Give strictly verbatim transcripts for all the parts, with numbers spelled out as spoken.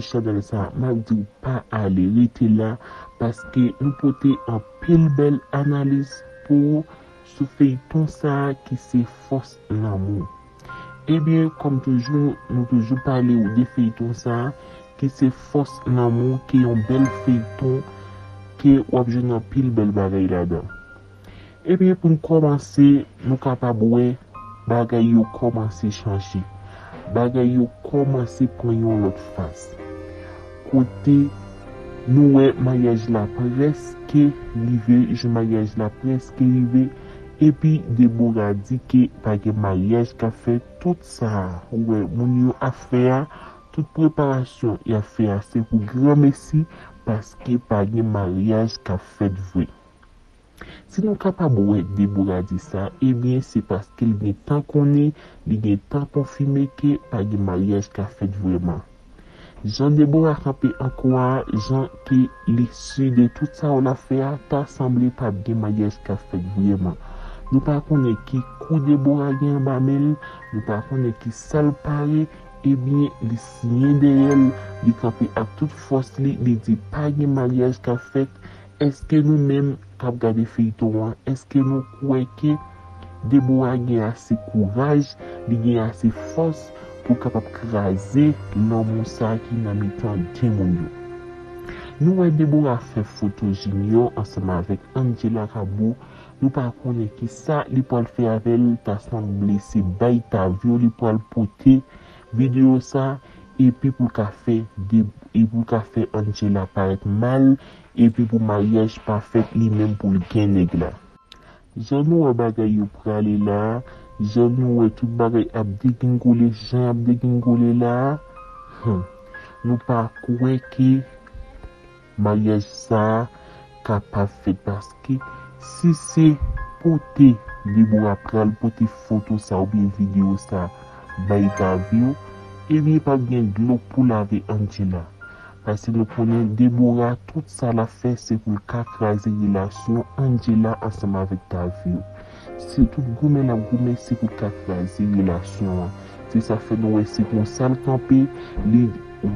chanèl sa, m ap di w pa ale, rete la, paske nou pote anpil bèl analiz pou ou sou feyton sa ki se Fòs Lanmou. Ebyen, kòm toujou, nou toujou pale w de feyton sa ki se Fòs Lanmou, ki yon bèl feyton ke w ap jwenn anpil bèl bagay ladan. Ebyen, pou n kòmanse, nou kapab wè bagay yo kòmanse chanje. Bagay yo kòmanse pran yon lòt fas. Kote nou wè maryaj la prèske rive, jou maryaj la prèske rive, epi Debora di ke pa gen maryaj k ap fèt. Tout sa ou wè moun yo ap fè a, tout preparasyon y ap fè a, se pou granmesi, paske pa gen maryaj k ap fèt vre. Si nou kapab wè Debora di sa, ebyen, se paske l gentan konnen, li gentan konfime ke pa gen maryaj k ap fèt vrèman. Jan Debora kanpe an kwen an, jan ke li si de tout sa w l ap fè a, ta sanble p ap gen maryaj k ap fèt vrèman. Nou pa konnen ki kou Debora gen anba men l, nou pa konnen ki sa l pare, ebyen, li siyen dèyè l, li kanpe ak tout fòs li, li di pa gen maryaj k ap fèt. Èske nou menm k ap gade feyton an, èske nou kwè ke Debora gen ase kouraj, li gen ase fòs pou kapab kraze lanmou sa ki nan mitan de moun yo? Nou wè Debora fè foto Junior ansanm avèk Angela k ap bo. Nou pa konnen ki sa li pral fè avè l, ta sanble se bay Tavio li pral pote videyo sa, epi pou l ka fè de, epi pou l ka fè Angela parèt mal, epi pou maryaj pa fèt li menm pou l gen nèg la. Jan nou wè bagay yo prale la, jan nou wè tout bagay ap degringole, jan y ap degringole la, hmm, nou pa kwè ke maryaj sa a kapab fèt, paske si se pote Debora pral pote foto sa oubyen videyo sa bay Tavio, ebyen p ap gen dlo pou lave Angela. Paske nou konnen Debora, tout sa l ap fè, se pou l ka kraze relasyon Angela ansanm avèk Tavio. Se tout goumen l ap goumen, se pou l ka kraze relasyon an. Se sa fè nou wè se konsa l kanpe, li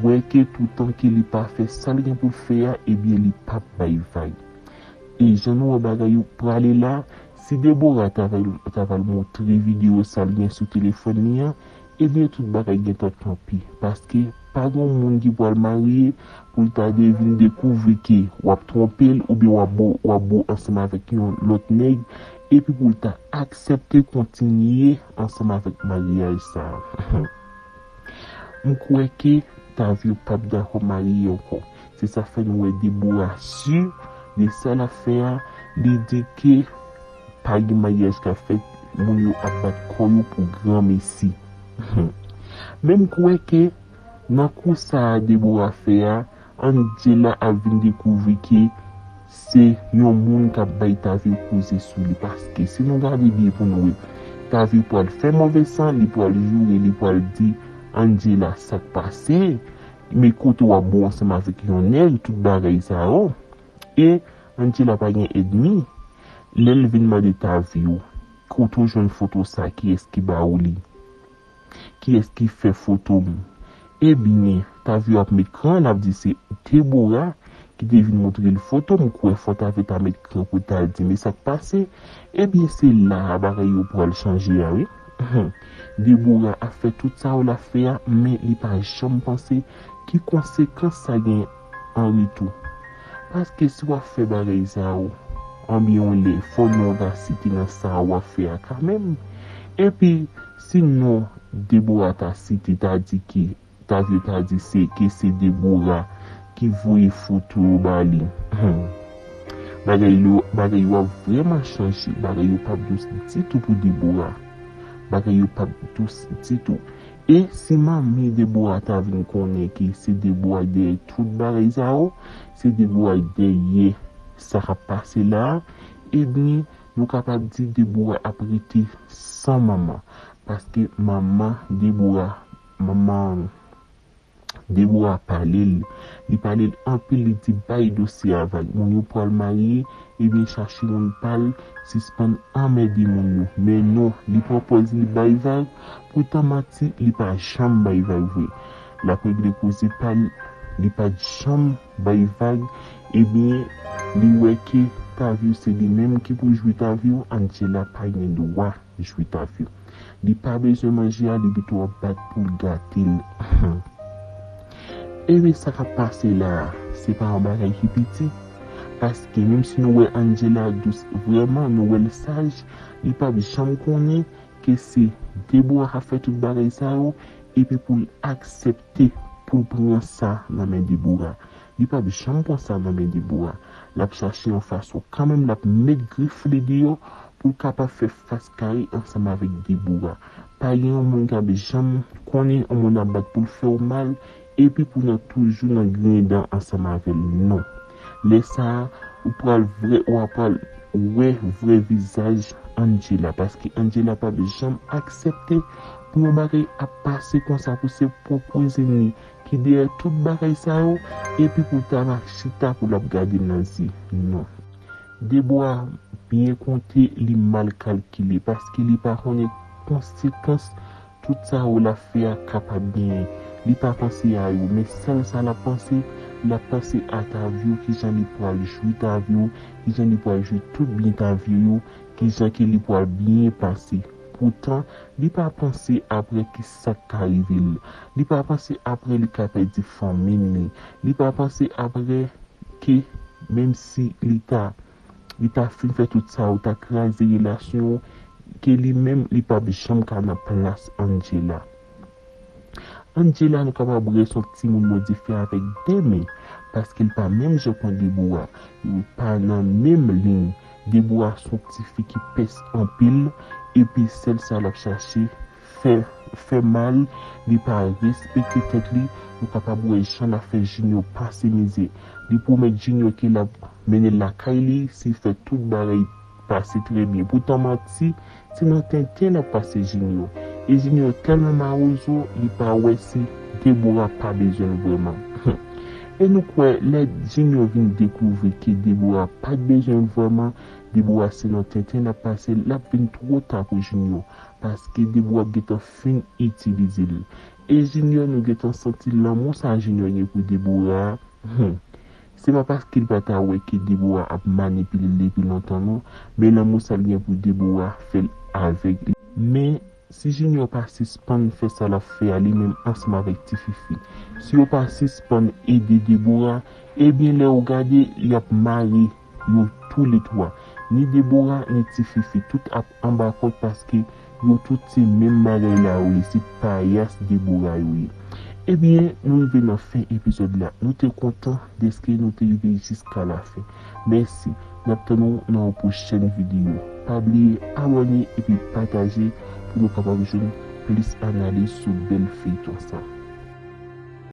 wè ke toutan ke li pa fè sa l gen pou l fè a, ebyen li p ap bay vag. E jan nou wè bagay yo prale la, si Debora ta va, ta va montre videyo sa l gen sou telefòn li an, ebyen tout bagay gentan kanpe. Paske pa gen moun ki pral marye pou l ta de-, vin dekouvri ke w ap twonpe l oubyen w ap bo, w ap bo ansanm avèk yon lòt nèg, epi pou l ta aksepte kontinye ansanm avèk maryaj sa a. M kwè ke Tavio p ap dakò marye ankò. Se sa fè nou wè Debora si de sa l ap fè a, li di ke pa gen maryaj k ap fèt, moun yo ap bat kò yo pou granmesi. Men m kwè ke nan kou sa a Debora fè a, Angela ap vin dekouvri ke se yon moun k ap bay Tavio koze sou li. Paske si nou gade byen pou nou wè, Tavio pral fè move san, li pral joure, li pral di Angela sa k pase, men kote w ap bo ansanm avèk yon nèg, tout bagay sa yo. E Angela pa gen ènmi. Lè l vin mande Tavio, kote w jwenn foto sa, kiyès ki ba ou li? Kiyès ki fè foto m? Ebyen, Tavio ap met kran, l ap di se Debora ki te vin montre l foto m, kwè fò Tavio ta met kran pou ta di, men sa k pase? Ebyen, se la a bagay yo pral chanje a, wi. Debora ap fè tout sa yo l ap fè a, men li pa janm panse ki konsekans sa gen an retou. Paske si w ap fè bagay sa yo, anben yon lè, fò non w ta site nan sa w ap fè a kanmenm. Epi, si non Debora ta site, ta di ki, Tavio ta di se, ke se Debora ki voye foto yo ba li. Hmm. Bagay yo, bagay yo ap vrèman chanje. Bagay yo p ap dous ditou pou Debora. Bagay yo p ap dous ditou. E si manmi Debora ta vin konnen ke se Debora k dèyè tout bagay sa yo, se Debora k dèyè sa k ap pase la a, ebyen, nou kapab di Debora ap rete san manman. Paske manman Debora, manman Debora pale l. Li pale l anpil, li di bay dosye a vag. Moun yo pral marye, ebyen chache moun pa l, sispann anmède moun yo. Men non, li pran pòz li bay vag, poutan manti, li pa janm bay vag vre. L ap regle koze pa l, Li pa t janm bay vag, ebyen, li wè ke Tavio se li menm ki pou jwi Tavio, Angela pa gen dwa jwi Tavio. Li pa bezwen manje a, li pito ap bat pou l gate l. Ebyen, sa k ap pase la a, se pa yon bagay ki piti. Paske menm si nou wè Angela dous, vrèman, nou wè l saj, li p ap janm konnen ke se Deborah k ap fè tout bagay sa yo, epi pou l aksepte pou l pran sa nan men Deborah. Li p ap janm pran sa nan men Deborah. L ap chache yon fason kanmenm, l ap met grif li deyò pou l kapab fè fas kare ansanm avèk Deborah. Pa gen yon moun k ap janm konnen yon moun ap bat pou l fè w mal, epi pou nan toujou nan griyen dan ansanm avè l, non. Lè sa a, ou pral vre, ou a pral wè vrè vizaj Angela, paske Angela p ap janm aksepte pou yon bagay ap pase konsa, pou se pwòp kouzen li ki dèyè tout bagay sa yo, epi pou l ta va chita pou l ap gade l nan zye, non. Deborah byen konte, li mal kalkile, paske li pa konnen konsekans tout sa yo l ap fè a kapab genyen. Li pa panse a yo, men sèl sa l ap panse, l ap panse a Tavio, kijan li pral jwi Tavio, kijan li pral jwi tout byen Tavio yo, kijan ke li pral byen pase. Poutan, li pa panse apre ki sa k ka rive l. Li pa panse apre li ka pèdi fanmi li. Li pa panse apre ke menm si li ta, li ta fin fè tout sa yo, ta kraze relasyon yo, ke li menm, li p ap janm ka nan plas Angela. Angela, nou kapab wè se yon timoun Bondye fè avèk de men, paske l pa menm jan kon Deborah. Yo pa nan menm liy. Deborah se yon tifi ki pès anpil, epi sèl sa l ap chache, fè, fè mal, li pa respekte tèt li. Nou kapab wè jan l ap fè Junior pase mizè. Li pwomèt Junior ke l ap mennen l lakay li, si l fè tout bagay pase trè byen. Poutan manti, se nan tenten l ap pase Junior. E Junior tèlman mawozo, li pa wè si Deborah pa bezwen l vrèman. E nou kwè, lè Junior vin dekouvri ke Deborah pa t bezwen l vrèman, Deborah se nan tenten l ap pase, l ap vin twò ta pou Junior, paske Deborah ap gentan fin itilize l. E Junior, nou gentan santi lanmou sa Junior gen pou Deborah a. Hmm. Se pa paske l pa ta wè ke Deborah ap manipile l depi lontan, non, men lanmou sa l gen pou Deborah fè l avèg li. Men, si Junior pa sispann fè sa l ap fè a li menm ansanm avèk Ti Fifi, si yo pa sispann ede Deborah, ebyen, lè w gade, y ap mare yo touletwa. Ni Deborah, ni Ti Fifi, tout ap anba kòd paske yo tout se menm bagay la yo ye, se payas Deborah yo ye. Ebyen, nou rive nan fen epizòd la. Nou te kontan dèske nou te rive jiska lafen. Mèsi. N ap tann ou nan yon pwochèn videyo. Pa bliye abòne epi pataje pou nou kapab jwenn plis analiz sou bèl feyton sa.